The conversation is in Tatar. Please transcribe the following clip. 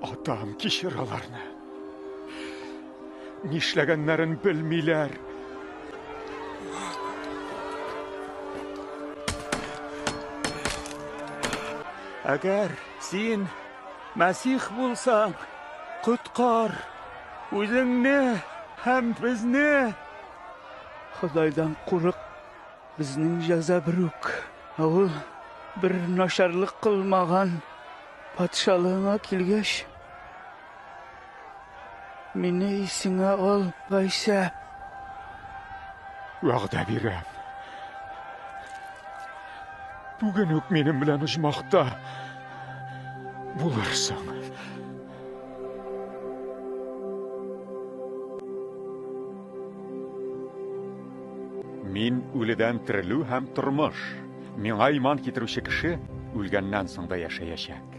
Атам, кичер аларны. Нишләгәннәрен белмиләр. Әгәр син Мәсих булсаң, коткар үзеңне һәм безне. Ходайдан курык, безнең җәза бер үк. Ә ул бер начарлык кылмаган. Патшалыгыңа килгәч, мине исеңә ал, Гайсә. Вәгъдә бирәм. Бүген үк минем белән оҗмахта булырсың. Мин үледән терелү һәм тормыш. Миңа иман китерүче кеше үлгәннән соң да яшәячәк.